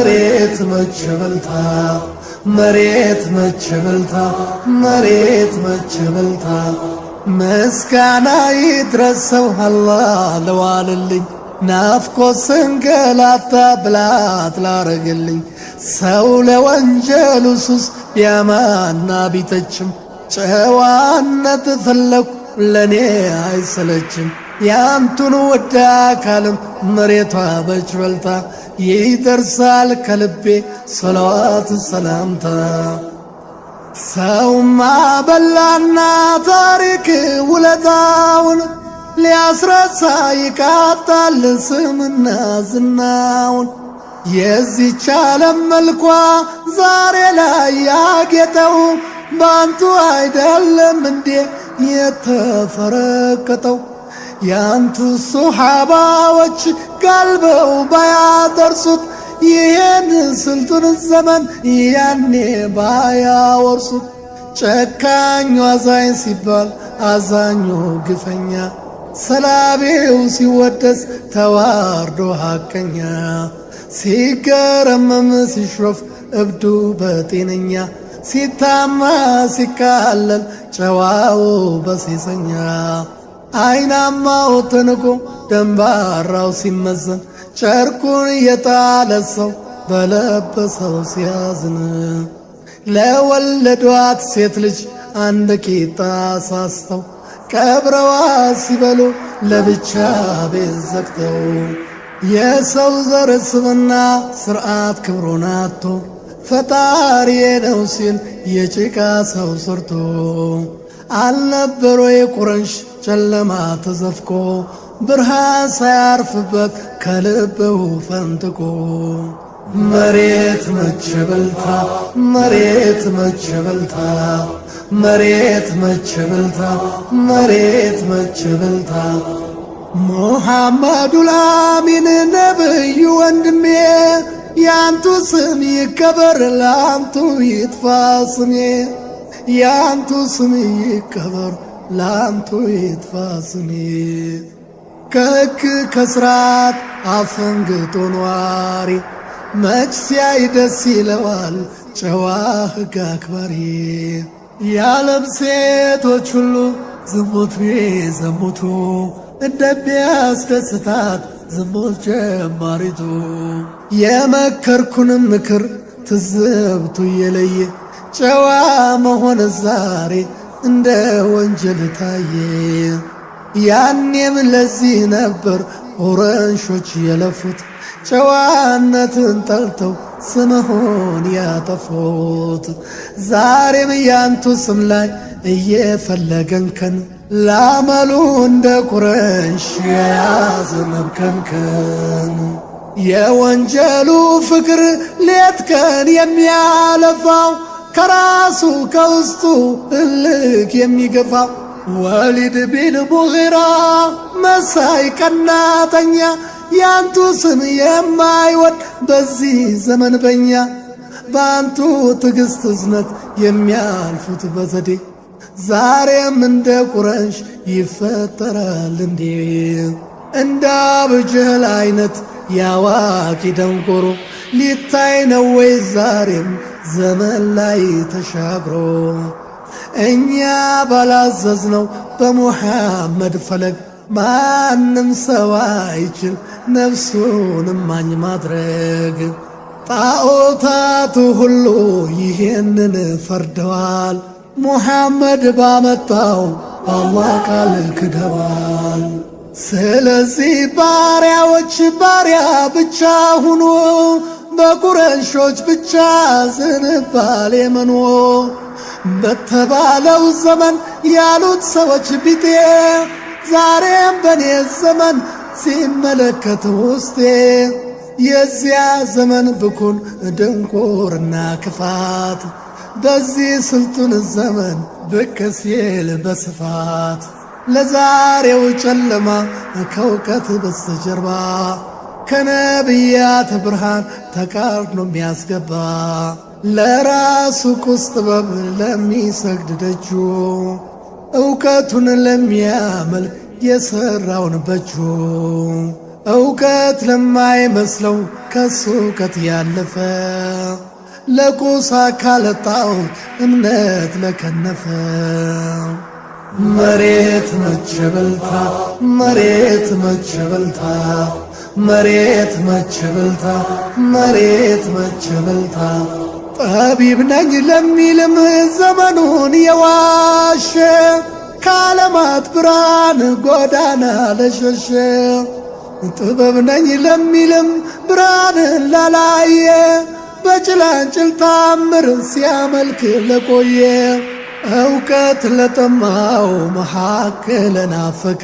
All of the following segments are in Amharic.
መሬት መች በልታ፣ መሬት መች በልታ፣ መሬት መች በልታ። ምስጋና ይድረሰው አላህ ለዋልልኝ፣ ናፍቆ ስንገላታ ብላት ላረግልኝ። ሰው ለወንጀሉ ሱስ ቢያማና ቢተችም፣ ጨዋነት ፈለኩ ለኔ አይሰለችም። ያንቱን ወዳ አካልም መሬቷ በች በልታ፣ ይደርሳል ከልቤ ሰለዋት ሰላምታ። ሰውማ በላና ታሪክ ውለታውን ሊያስረሳ ይቃጣል ስምና ዝናውን። የዚች ዓለም መልኳ ዛሬ ላይ ያጌጠው ባንቱ አይደለም እንዴ የተፈረቀጠው? ያንቱ ሱሓባዎች ጋልበው ባያደርሱት፣ ይህን ስልጡን ዘመን ያኔ ባያወርሱት። ጨካኙ አዛኝ ሲባል አዛኙ ግፈኛ፣ ሰላቢው ሲወደስ ተዋርዶ ሐቀኛ፣ ሲገረመም ሲሾፍ እብዱ በጤነኛ፣ ሲታማ ሲካለል ጨዋው በሴሰኛ፣ አይናማው ተንቆ ደንባራው ሲመዘን፣ ጨርቁን የጣለ ሰው በለበሰው ሲያዝን፣ ለወለዷት ሴት ልጅ አንድ ቂጣ ሳስተው ቀብረዋ ሲበሉ ለብቻ ቤት ዘግተው፣ የሰው ዘር ስምና ስርዓት ክብሩን አጥቶ ፈጣሪ ነው ሲል የጭቃ ሰው ሰርቶ፣ አልነበረ የቁረንሽ ጨለማ ተዘፍቆ ብርሃን ሳያርፍበት ከልብው ፈንጥቆ። መሬት መች በልታ፣ መሬት መች በልታ፣ መሬት መች በልታ፣ መሬት መች በልታ። ሙሐመዱ ላሚን ነብዩ ወንድሜ፣ ያንቱ ስም ይከበር ላንቱ ይጥፋ ስሜ፣ ያንቱ ስም ይከበር ላንቱ ይጥፋ ስሜ። ከሕግ ከስርዓት አፈንግጦ ኗሪ መች ሲያይ ደስ ይለዋል ጨዋ ሕግ አክባሪ። የዓለም ሴቶች ሁሉ ዝሙት ቢዘሙቱ እንደሚያስደስታት ዝሙት ጀማሪቱ። የመከርኩንም ምክር ትዝብቱ እየለየ፣ ጨዋ መሆን ዛሬ እንደ ወንጀል ታየ። ያኔም ለዚህ ነበር ቁረንሾች የለፉት፣ ጨዋነትን ጠልተው ስምሆን ያጠፉት። ዛሬም ያንቱ ስም ላይ እየፈለገንከን ላመሉ እንደ ቁረንሽ የያዘ መብከንከን። የወንጀሉ ፍቅር ሌት ቀን የሚያለፋው፣ ከራሱ ከውስጡ እልክ የሚገፋው፣ ወሊድ ቢን ሙጊራ መሳይ ቀናተኛ፣ ያንቱ ስም የማይወድ በዚህ ዘመን በኛ፣ በአንቱ ትዕግስት እዝነት የሚያልፉት በዘዴ ዛሬም እንደ ቁረንሽ ይፈጠራል እንዴ? እንደ አብጀህል አይነት ያዋቂ ደንቆሮ ሊታይ ነው ወይ ዛሬም ዘመን ላይ ተሻግሮ? እኛ ባላዘዝነው በሙሐመድ ፈለግ ማንም ሰው አይችል ነፍሱን ማኝ ማድረግ። ጣዖታቱ ሁሉ ይህንን ፈርደዋል። ሙሐመድ ባመጣው በአላህ ቃል ክደዋል። ስለዚህ ባሪያዎች ባሪያ ብቻ ሁኑ፣ በቁረንሾች ብቻ ዝንባሌ መኖ በተባለው ዘመን ያሉት ሰዎች ቢጤ፣ ዛሬም በኔ ዘመን ሲመለከት ውስጤ የዚያ ዘመን ብኩን ድንቁርና ክፋት በዚህ ስልጡን ዘመን ብቅ ሲል በስፋት፣ ለዛሬው ጨለማ ከእውቀት በስተጀርባ ከነቢያት ብርሃን ተቃርኖ የሚያስገባ፣ ለራሱ ቁስ ጥበብ ለሚሰግድ ደጁ፣ እውቀቱን ለሚያመልክ የሠራውን በጁ። እውቀት ለማይመስለው ከሱ እውቀት ያለፈ ለቁሳ ካለጣው እምነት ለከነፈ መሬት መች በልታ መሬት መች በልታ መሬት መች በልታ መሬት መች በልታ ጠቢብ ነኝ ለሚልም ዘመኑን የዋሸ ከዓለማት ብርሃን ጎዳና ለሸሸ ጥበብ ነኝ ለሚልም ብርሃንን ላላየ በጭላንጭል ታምር ሲያመልክ ለቆየ እውቀት ለጠማው መሐክ ለናፈቀ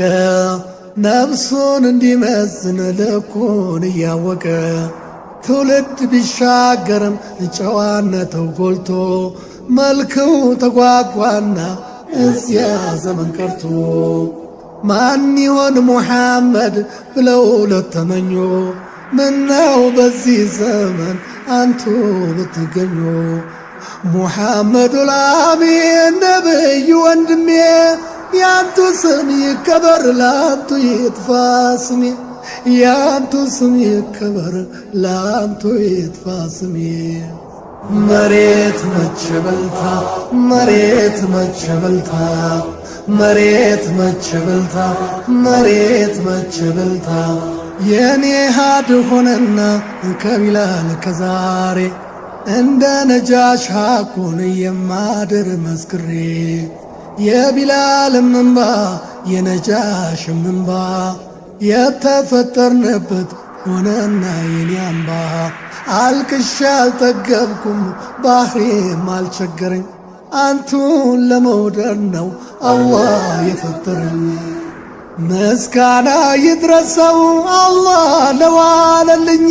ነፍሱን እንዲመዝን ልኩን እያወቀ ትውልድ ቢሻገርም ጨዋነተው ጎልቶ መልክው ተጓጓና እዚያ ዘመን ቀርቶ ማን ይሆን ሙሐመድ ብለው ለተመኙ ምነው በዚህ ዘመን አንቱ ብትገኙ ሙሐመዱል አሚን ነብዩ ወንድሜ ያንቱ ስም ይከበር ላንቱ ይጥፋ ስሜ ያንቱ ስም ይከበር ላንቱ ይጥፋ ስሜ። መሬት መች በልታ መሬት መች በልታ መሬት መች በልታ መሬት መች በልታ የኔ ሀድ ሆነና ከቢላል ከዛሬ እንደ ነጃሽ ሐቁን የማድር መስክሬ የቢላልም እምባ የነጃሽም እምባ የተፈጠርንበት ሆነና የኔ አምባ አልቅሻ አልጠገብኩም ባህሬም አልቸገረኝ አንቱን ለመውደድ ነው አላህ የፈጠረኝ። ምስጋና ይድረሰው አላህ ለዋለልኝ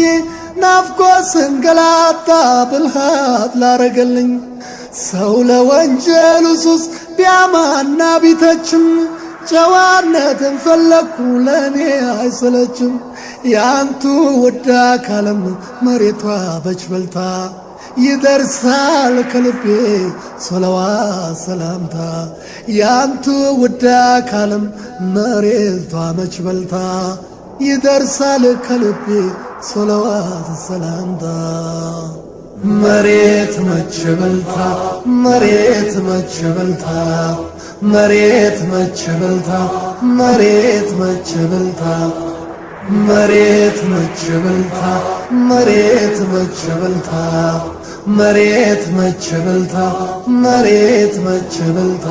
ናፍቆ ስንገላታ ብልሃት ላረገልኝ ሰው ለወንጀሉ ሱስ ቢያማና ቢተችም ጨዋነትን ፈለግኩ ለእኔ አይሰለችም። ያንቱ ውዳ ካለም መሬቷ በች በልታ ይደርሳል ከልቤ ሶለዋ ሰላምታ ያንቱ ውዳ ካለም መሬቷ መች በልታ ይደርሳል ከልቤ ሶለዋት ሰላምታ። መሬት መች በልታ መሬት መች በልታ መሬት መች በልታ መሬት መች በልታ መሬት መች በልታ መሬት መች በልታ መሬት መች በልታ መሬት መች በልታ።